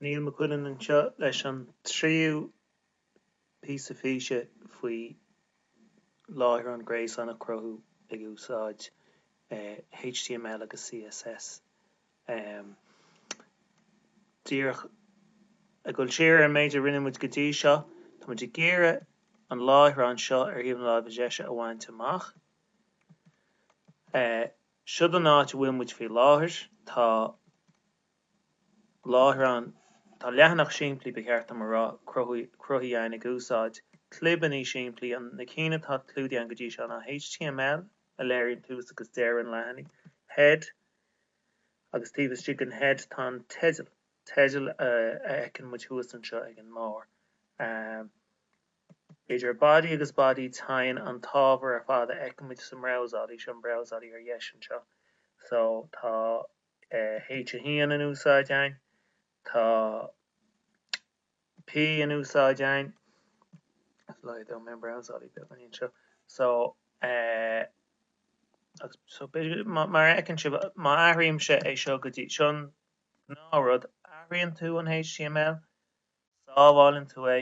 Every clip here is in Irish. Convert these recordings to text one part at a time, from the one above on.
Niall Mac Cuilinn anseo leis an tríú píosa físe faoi láithreán gréasáin a chruthú ag úsáid HTML agus CSS. Díreach ag dul siar ar an méid a rinne muid go dtí seo, tá muid ag iarraidh an láithreán seo ar thaobh na láimhe deise a bhaint amach. Siod an áit a bhfuil muid faoi láthair. Tá láithreán, tá leathanach simplí, ba cheart dom a rá, cruthaithe againn ag úsáid clibeanna simplí. Na cinn atá clúdaithe againn go dtí seo ná HTML, a léiríonn tús agus deireadh an leathanaigh, Head, agus taobh istigh den Head tá an teideal, teideal a fheiceann muid thuas anseo ag an mbarr. Idir Body agus Body téann an t-ábhar ar fad a fheiceann muid sa mbrabhsálaí, seo an brabhsálaí ar dheis anseo. So tá H1 in úsáid againn, tá P in úsáid againn, laghdóidh mé an brabhsálaí beagáinín anseo, so agus so b'fhéidir mar a fheiceann sibh má athraímse é seo go dtí, seo an gnáthrud, athraíonn tú an HTML, sábhálann tú é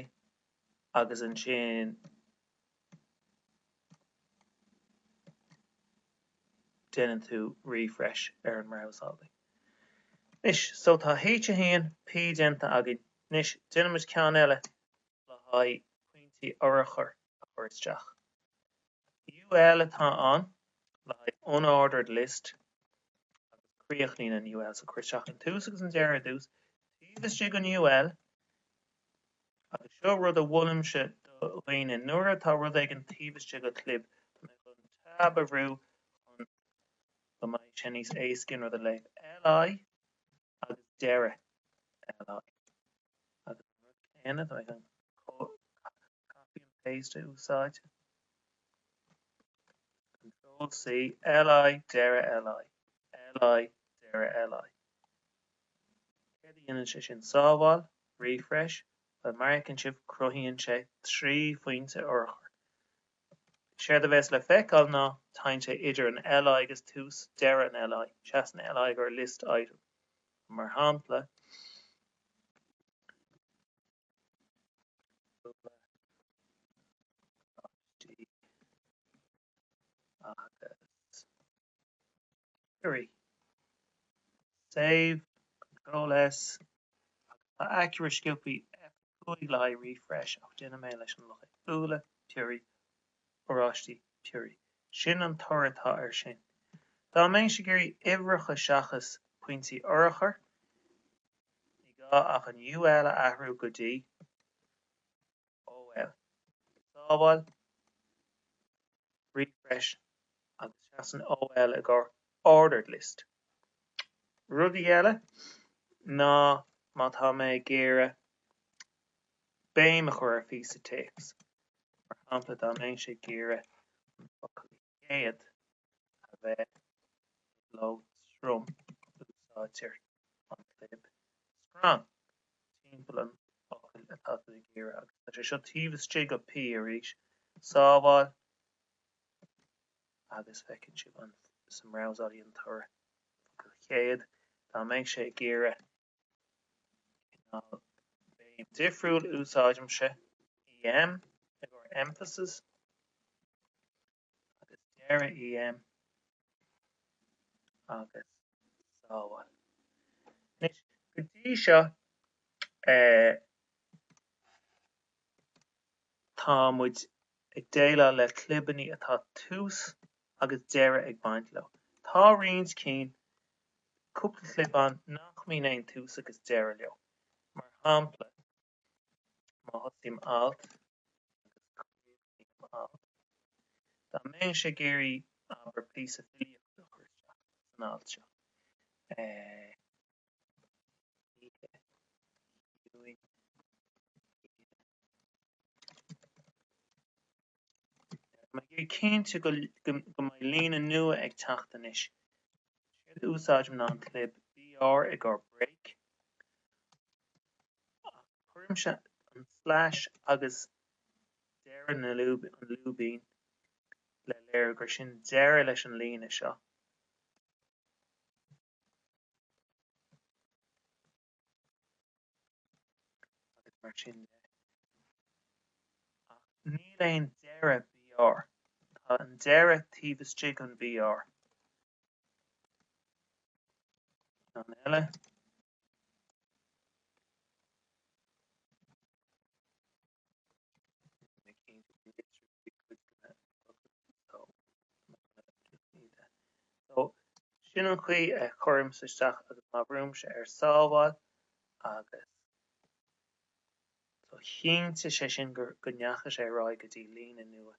agus ansin déanann tú refresh ar an mbrabhsálaí. Anois, so tá H1, P déanta againn. Anois, déanfaidh muid ceann eile le haghaidh pointí urchair a chur isteach. UL atá ann le haghaidh unordered list agus críochnaíonn an UL. So cuir isteach an tús agus an deireadh ar dtús. Taobh istigh den UL, Agus seo rud a mholaimse do dhaoine, nuair atá rud éigin taobh istigh de chlib, tá mé chun tab a bhrú chun go mbeidh sé níos éasca an rud a léamh. LI agus deireadh LI. Agus an rud céanna, tá mé chun copy and paste a úsáid. Control C, LI, deireadh LI, LI, deireadh LI. Céard a dhéanann sé sin? Sábháil, refresh, bhuel mar a fheiceann sibh cruthaíonn sé 3 phointe urchair. Séard a bheas le feiceáil ná téann sé idir an LI agus tús deireadh an LI. Seasann LI i gcomhair list item. Mar shampla, agus Piorraí. Save, Control S, agus tá aicearra sciobtha F5 le haghaidh refresh ach déanfaidh mé leis an luch é. Úlla, piorraí, oráistí, piorraí. Sin an toradh atá air sin. Dá mbeinnse ag iarraidh uimhreacha seachas pointí urchair, ní gá ach an UL a athrú go dtí OL. Sábháil, refresh agus seasann OL i gcomhair ordered list. Rudaí eile ná má tá mé ag iarraidh béim a chur ar phíosa téacs, mar shampla dá mbeinnse ag iarraidh an focal chéad a bheith i gcló trom úsáidtear an clib strong timpeall an fhocail atá tú ag iarraidh agus tá sé seo taobh istigh de P arís, sábháil agus feiceann sibh an sa mbrabhsálaí an toradh focal chéad. Dá mbeinnse ag iarraidh cineál béim difriúil úsáidimse EM i gcomhair emphasis agus deireadh EM agus sábháil. Anois, go dtí seo tá muid ag déileáil le clibeanna atá tús agus deireadh ag baint leo. Tá roinnt cinn, cúpla clib ann nach mbíonn aon tús agus deireadh leo. Mar shampla, Má thosaím alt agus críochnaím alt, dá mbeinnse ag iarraidh, abair, píosa filíochta a chur isteach san alt seo, oíche chiúin, oíche. Tá mé ag iarraidh cinntiú go mbeidh líne nua ag teacht anois. Séard a úsáidim ná an clib BR i gcomhair break. Ach cuirimse an slash agus deireadh na lúb, an lúibín le léiriú gur sin deireadh leis an líne seo. Mar sin de. Ach níl aon deireadh BR. Tá an deireadh taobh istigh den BR. Ceann eile. So, sin an chaoi a chuirimse isteach agus má bhrúimse ar sábháil agus so chinntigh sé sin go ndeachaigh sé ar aghaidh go dtí líne nua.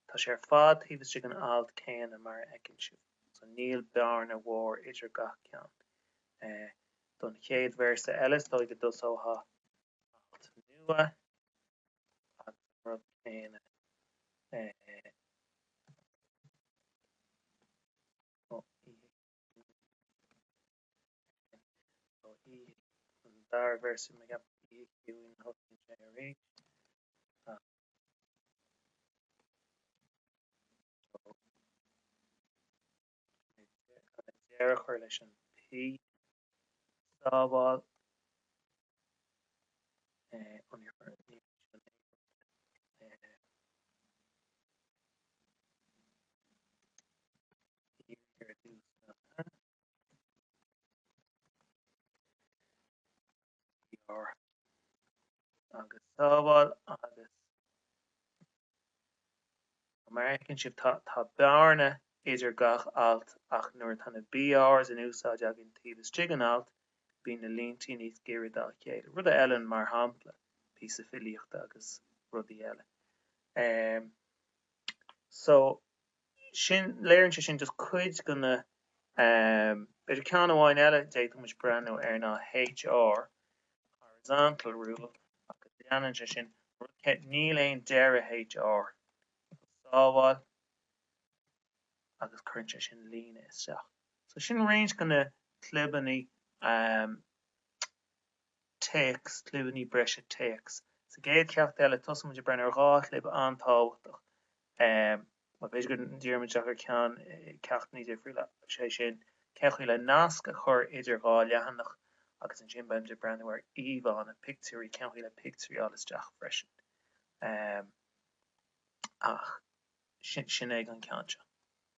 Tá sé ar fad taobh istigh den alt céanna mar a fheiceann sibh, so níl bearna mhór idir gach ceann. Don chéad véarsa eile is dóigh go dtosófá alt nua agus an rud céanna. An dara véarsa mé cheap oíche chiúin a thosaíonn sé arís. Deireadh a chur leis an P. Sábháil. Agus sábháil agus mar a fheiceann sibh tá bearna idir gach alt ach nuair atá na BRs in úsáid againn taobh istigh den alt bíonn na líntí níos giorra dá chéile, rud a fheileann mar shampla píosa filíochta agus rudaí eile. So sin, léiríonn sé sin just cuid de na, b'fhéidir ceann amháin eile a d'fhéadfadh muid breathnú air ná HR, horizontal rule, agus leanann sé sin, níl aon deireadh HR, sábháil agus cuireann sé sin líne isteach. So sin roinnt de na clibeanna téacs, clibeanna breise téacs. Sa gcéad cheacht eile tosóidh muid ag breathnú ar dhá chlib an-tábhachtach. Bhuel, b'fhéidir go ndíreoidh muid isteach ar ceann ceachtanna difriúla, sé sin, cén chaoi le nasc a chur idir dhá leathanach agus ansin beidh muid ag breathnú ar íomhánna, pictiúirí, cén chaoi le pictiúirí a fháil isteach freisin. Ach sin é don ceann seo.